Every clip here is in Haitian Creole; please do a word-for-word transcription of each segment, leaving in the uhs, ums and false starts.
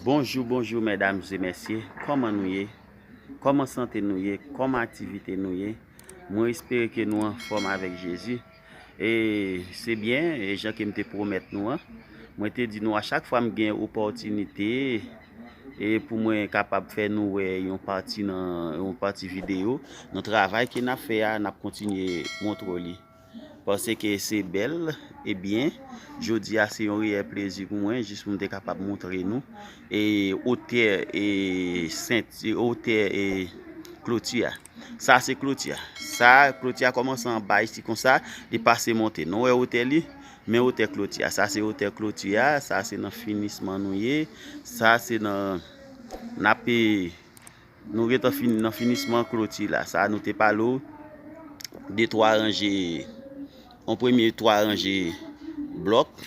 Bonjou, bonjou, medam e mesye. Kòman nou ye? Kòman sante nou ye? Kòman aktivite nou ye? Mwen espere ke nou anfòm avèk Jezi. E se byen, e jan ke m te pwomèt nou an, mwen te di nou a chak fwa m gen opòtinite e pou mwen kapab fè nou wè yon pati nan yon pati videyo nan travay ke n ap fè a, n ap kontinye montre w li. Paske se bèl, ebyen, jodi a se yon reyèl plezi pou mwen, jis pou m te kapab montre nou e otè e senti, otè e kloti a. Sa se kloti a. Sa, kloti a kòmanse anba isi konsa, li pase monte. Nou wè otè li? Men otè kloti a. Sa se otè kloti a, sa se nan finisman nou ye. Sa se nan, n ap, e, nou gentan fini nan finisman kloti la. Sa nou te pale w de twa ranje, yon premye twa ranje blòk,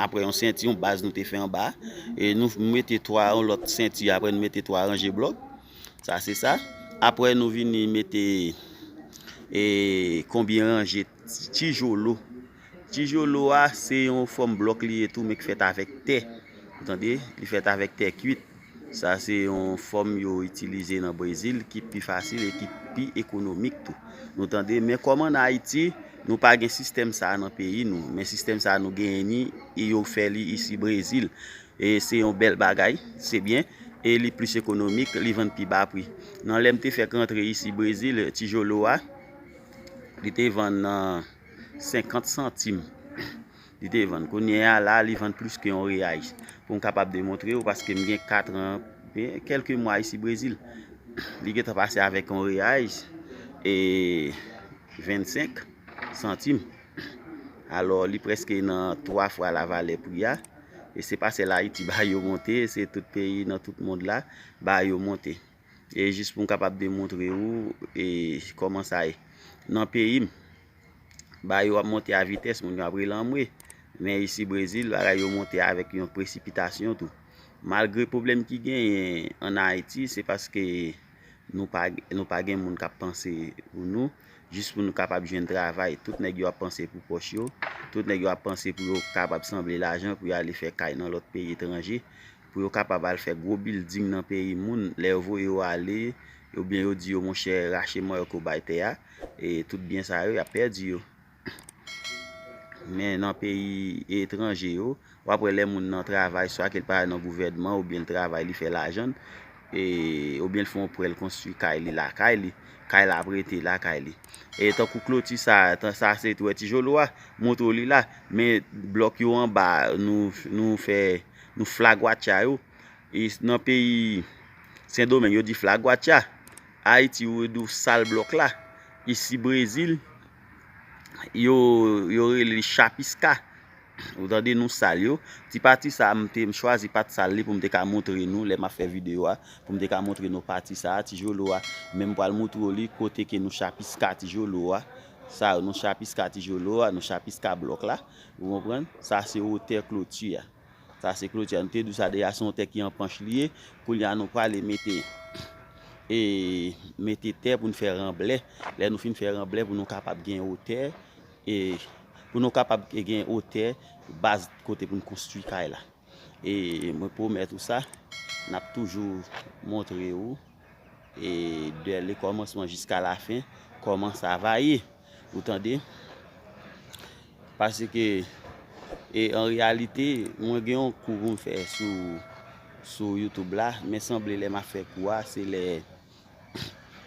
apre yon senti, yon baz nou te fè anba, e nou mete twa, yon lòt senti, apre nou mete twa ranje blòk. Sa se sa. Apre nou vini mete, e, konbyen ranje tijolo. Tijolo a se yon fòm blòk li ye tou, men ki fèt avèk tè. Ou tande? Li fèt avèk tè kwit. Sa se yon fòm yo itilize nan Brezil ki pi fasil e ki pi ekonomik tou. Nou tande? Men kòm ann Ayiti, nou pa gen sistèm sa a nan peyi nou. Men sistèm sa a nou genyen ni, e yo fè li isi Brezil. E se yon bèl bagay, se byen. E li plis ekonomik, li vann pi ba pri. Nan lè m te fèk rantre isi Brezil, tijolo a, li te vann nan senkant santim. Li te vann. Kounye a la, li vann plis ke yon reyay. Pou m kapab demontre w, paske m gen kat an, e, kèlke mwa isi Brezil. Li gentan pase avèk yon reyay, e, vennsenk santim. Alò, li prèske nan twa fwa lavalè pri a. E se pa sèl Ayiti bagay yo monte, se tout peyi nan tout mond la, bagay yo monte. E jis pou m kapab demontre ou, e, kòman sa ye. Nan peyi m, bagay yo ap monte a vitès, moun yo ap rele anmwe. Men isi Brezil, bagay yo monte avèk yon presipitasyon tou. Malgre pwoblèm ki genyen ann Ayiti, se paske nou pa, nou pa gen moun k ap panse pou nou, jis pou nou kapab jwenn travay. Tout nèg yo ap panse pou pòch yo, tout nèg yo ap panse pou yo kapab sanble lajan pou yo ale fè kay nan lòt peyi etranje, pou yo kapab al fè gwo bilding nan peyi moun, lè yo voye yo ale, oubyen yo di yo, monchè, rache manyòk yo bay tè a, e tout byen sa yo, y ap pèdi yo. Men nan peyi etranje yo, w ap wè lè moun nan travay, swa ke l pa nan gouvènman, oubyen l travay, li fè lajan l, e, oubyen l fè yon prè, l konstwi kay li lakay li, kay la ap rete lakay li. E tankou kloti sa, tan, sa se tou wè tijolo a, montre w li la, men blòk yo anba, nou, nou fè, nou flagwatya yo. E nan peyi Sendomeng, yo di flagwatya. Ayiti, yo di w sal blòk la. Isi Brezil, yo, yo rele li chapiska. Ou tande, nou sal yo. Ti pati sa, m te, m chwazi pati sal li pou m te ka montre nou, lè m ap fè videyo a, pou m te ka montre nou pati sa, tijolo a. Men m pral montre w li kote ke nou chapiska tijolo a. Sa, nou chapiska tijolo a, nou chapiska blòk la. Ou konprann? Sa se wotè kloti a. Sa se kloti a. Nou te di w sa deja, se yon tè ki an panch li ye. Kounye a, nou prale mete, e, mete tè pou n fè ranblè. Lè nou fin fè ranblè, pou nou kapab gen wotè, e, pou nou kapab gen wotè, baz kote pou n konstwi kay la. E mwen pwomèt ou sa, n ap toujou montre ou, e, dè le kòmansman jiska lafen, kòman sa va ye. Ou tande? Paske, e, an reyalite, mwen gen yon kou pou m fè sou, sou YouTube la, men sanble lè m ap fè kou a, se lè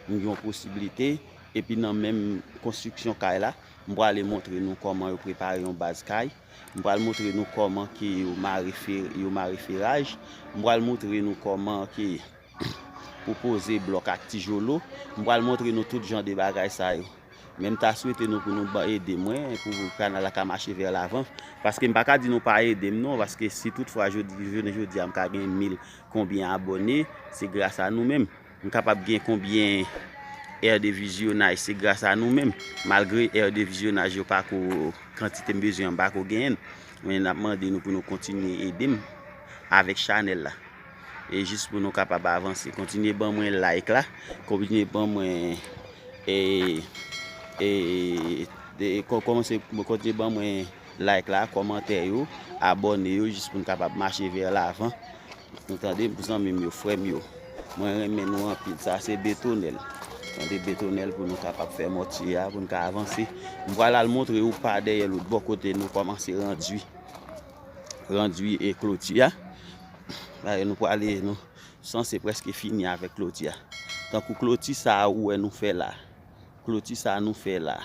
m gen yon posiblite, epi nan menm konstriksyon kay la, m prale montre nou kòman yo prepare yon baz kay, m pral montre nou kòman ke yo mare fe-, yo mare feraj, m pral montre nou kòman ke pou poze blòk ak tijolo. M pral montre nou tout jan de bagay sa yo. Men m ta swete nou pou nou ban, ede mwen, pou kanal la ka mache vè lavan. Paske m pa ka di nou pa ede m non, paske si toutfwa jodi, jounen jodi a m ka gen mil konbyen abòne, se gras a nou menm. M kapab gen konbyen è de vizyonaj, se gras a nou menm. Malgre è de vizyonaj yo pako, kantite m bezwen an m pako genyen l. Men n ap mande nou pou nou kontinye ede m avèk chanèl la. E jis pou nou kapab avanse. Kontinye ban mwen like la. Kontinye ban mwen, e, e, e, kò-, kòmanse, kontinye ban mwen Like la, kòmantè yo, abòne yo, jis pou n kapab mache vè lavan. Nou tande, zanmi m yo, frè m yo. Mwen renmen nou anpil. Sa se betonèl. Tande, betonèl pou nou kapab fè mòtye a, pou n ka avanse. M pral al montre ou pa dèyè lòt bò kote nou kòmanse randui. Randui e kloti a. Bagay nou prale, nou sanse prèske fini avèk kloti a. Tankou kloti sa a ou wè nou fè la. Kloti sa a nou fè la.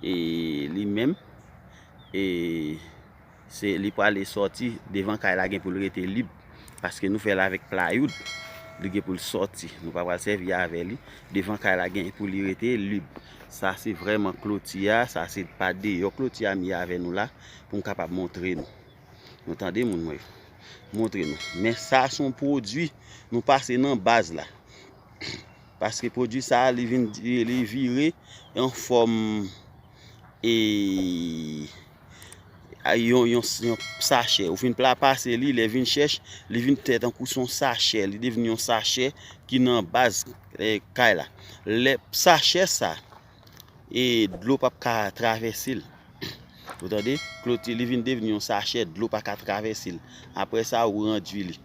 E li menm, e se li prale sòti, devan kay la gen pou l rete lib. Paske nou fè l avèk plywood, li gen pou l sòti. Nou pa pral sèvi avè li. Devan kay la gen pou li rete lib. Sa se vrèman kloti a, sa se pa deyò kloti a m ye avè nou la, pou m kapab montre nou. Nou tande, moun mwen? Montre nou. Men sa se yon pwodui nou pase nan baz la. Paske pwodui sa a, li vin, li vire an fòm, e, a, yon, yon, yon sachè. Ou fin pla pase li, lè vin chèch, li vin fè tankou se yon sachè. Li devni yon sachè ki nan baz, e, kay la. Lè sachè sa, e dlo p ap ka travèse l. Ou tande? Kloti, li vin devni yon sachè, dlo pa ka travèse l. Apre sa, ou randui li.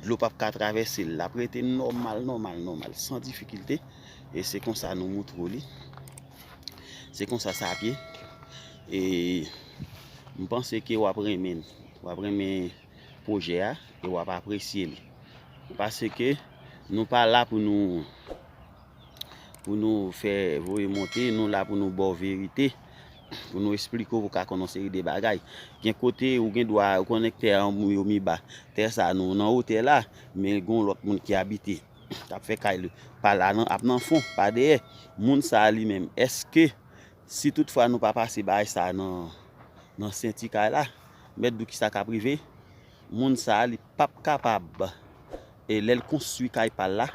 Dlo p ap ka travèse l. L ap rete nòmal, nòmal, nòmal, san difikilte. E se konsa nou montre w li. Se konsa sa ap ye. E m panse ke w ap renmen l. W ap renmen pwojè a e w ap apresye li. Paske nou pa la pou nou, pou nou fè voye monte, nou la pou nou ba w verite, pou nou esplike w, pou w ka konn yon seri de bagay. Gen kote ou gen dwa, ou konnen tè an, yo mi ba. Tè sa, nou nan wotè la, men gen yon lòt moun ki abite, k ap fè kay li. Pa la, nan, ap nan fon, pa dèyè. Moun sa a li menm, èske si toutfwa nou pa pase bagay sa nan, nan senti kay la, mèt di w kisa k ap rive, moun sa a, li p ap kapab, e lè l konstwi kay pa l la,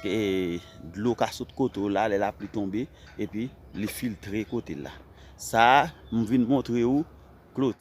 e dlo ka sot kote w la, lè lapli tonbe, epi li filtre kote l la. Sa a, m vin montre w kloti.